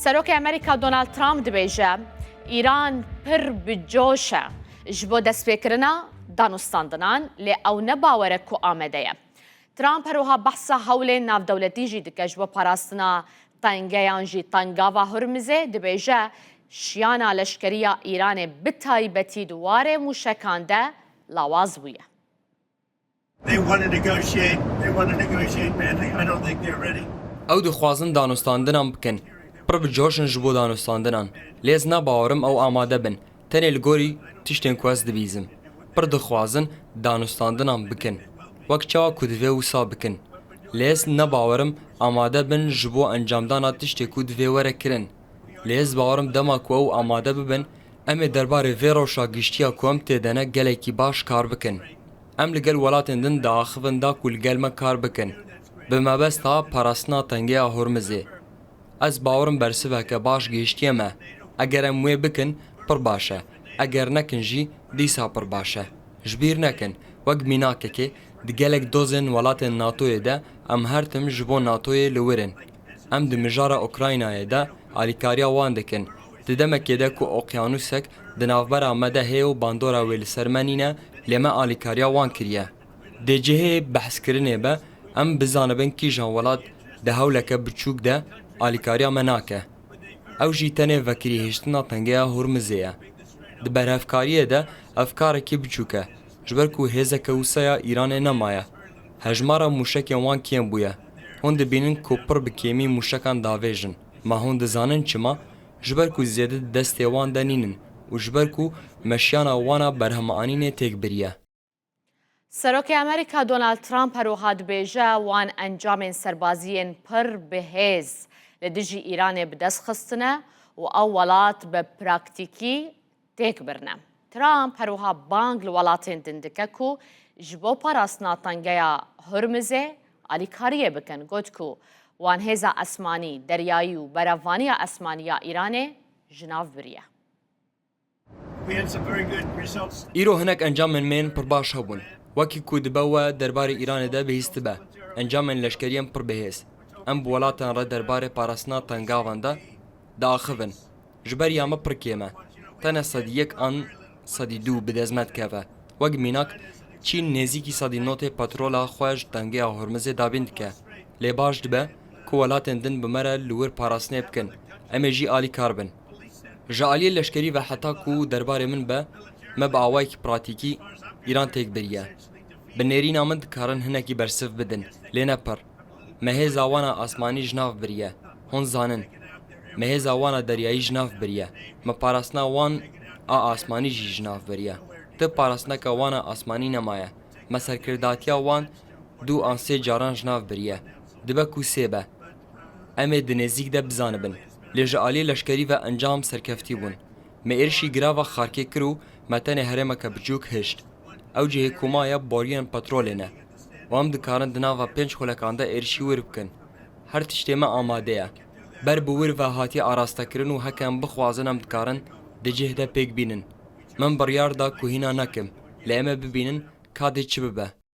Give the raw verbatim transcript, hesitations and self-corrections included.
Serokê Amerîka Donald Trump dibêje, Îran pir bi coş e ji bo destpêkirina danûstandinan, lê ew ne bawer e ku amade ye. Trump her wiha behsa hewlên navdewletî jî dike ji bo parastina tengeyan jî Tengava Hurmizê, dibêje, şiyana leşkerî ya Îranê bi taybetî di warê mûşekan de lawaz bûye. They want to negotiate. They want to negotiate badly. I don't think they're ready. Ew dixwazin danûstandinan bikin. Pir bi coş in ji bo danûstandinan. Lê ez ne bawer im ew amade bin. Tenê li gorî tiştên ku ez dibîzim. Pir dixwazin danûstandinan bikin. Wek çawa ku divê wisa bikin. Lê ez ne bawer im amade bin ji bo encamdana tiştê ku divê were kirin. Lê ez bawer im dema ku ew amade bibin, em ê derbarê vê rewşa giştî ya ku em tê de ne gelekî baş kar bikin. Em li gel welatên din diaxivin da ku li gel me kar bikin. Bi mebesta parastina tengeya Hormizê. Ez bawer im bersiveke baş gihiştiye me. Eger em wê bikin, pir baş e. Eger nekin jî, dîsa pir baş e. Ji bîr nekin, wek mînakekê, di gelek dozên welatên NATOyê de em her tim ji bo NATOyê li wir in. Em di mijara Ukraynayê de alîkariya wan dikin. Di demekê de ku oqyanûsek di navbera me de heye û bandora wê li ser me nîne, lê me alîkariya wan kiriye. Dê cihê behskirinê be, em bizanibin kîjan welat di hewleke biçûk de alîkariya me nake. Ew jî tenê vekirîhiştina tengeya Hurmizê ye. Di berhevkariyê de ev karekî biçûk e, ji ber ku hêzeke wisa ya Îranê nemaye. Hejmara mûşekên wan kêm bûye. Hûn dibînin ku pir bi kêmî mûşekan davêjin. Ma hûn dizanin çima? Ji ber ku zêde di destê wan de nînin û ji ber ku meşiyana wana berhemîanînê têk biriye. Serokê Amerîka Donald Trump her wiha dibêje, wan encamên serbaziyên pir bi hêz li dijî Îranê bi dest xistine û ew welat bi praktîkî têk birine. Trump her wiha bang li welatên din dike ku ji bo parastina tengeya Hurmizê alîkariyê bikin. Got ku wan hêza esmanî, deryayî û berevaniya esmanî ya Îranê ji nav biriye. We had some very good results. Îro hinek encamên me yên pir baş hebûn. Wekî ku dibe we derbarê Îranê de bihîstibe. Encamên leşkeriyên pir bihêz. Em bi welatan re derbarê parastina tengavan de diaxivin. Ji ber ya me pir kêm e. Tene sedî yek an sedî du bi dest me dikeve. Wek mînak, Çîn nêzîkî sedî notê petrola xwe ji tengeya Hormizê dabîn dike. Lê baş dibe ku welatên din bi me re li wir parastinê bikin. Em ê jî alîkar bin. Ji aliyê leşkerî ve heta ku derbarê min be, me bi awayekî pratîkî Îran têk biriye. Bi nêrîna min dikarin hinekî bersiv bidin, lê ne pir. Me hêza wana asmanî ji nav biriye. Hûn zanin. Me hêza wana deryayî ji nav biriye. Me parastina wan a asmanî jî ji nav biriye. Ti parastineke wana asmanî nemaye. Me serkirdatiya wan du an sê caran ji nav biriye. Dibe ku sê be. Em ê di nêzîk de bizanibin. Lê ji aliyê leşkerî ve encam serkeftî bûn. Me êrişî girava Xarkê kir û me tenê herêmeke biçûk hişt. Ew cihê ku maye boriyên petrolê ne. Û em dikarin di nava pênc xulekan de êrişî wir bikin. Her tiştê me amade ye. Ber bi wir ve hatiye arastekirin û heke em bixwazin em dikarin di cih de pêk bînin. Min biryar da ku hîna nekim. Lê em ê bibînin ka dê çi bibe.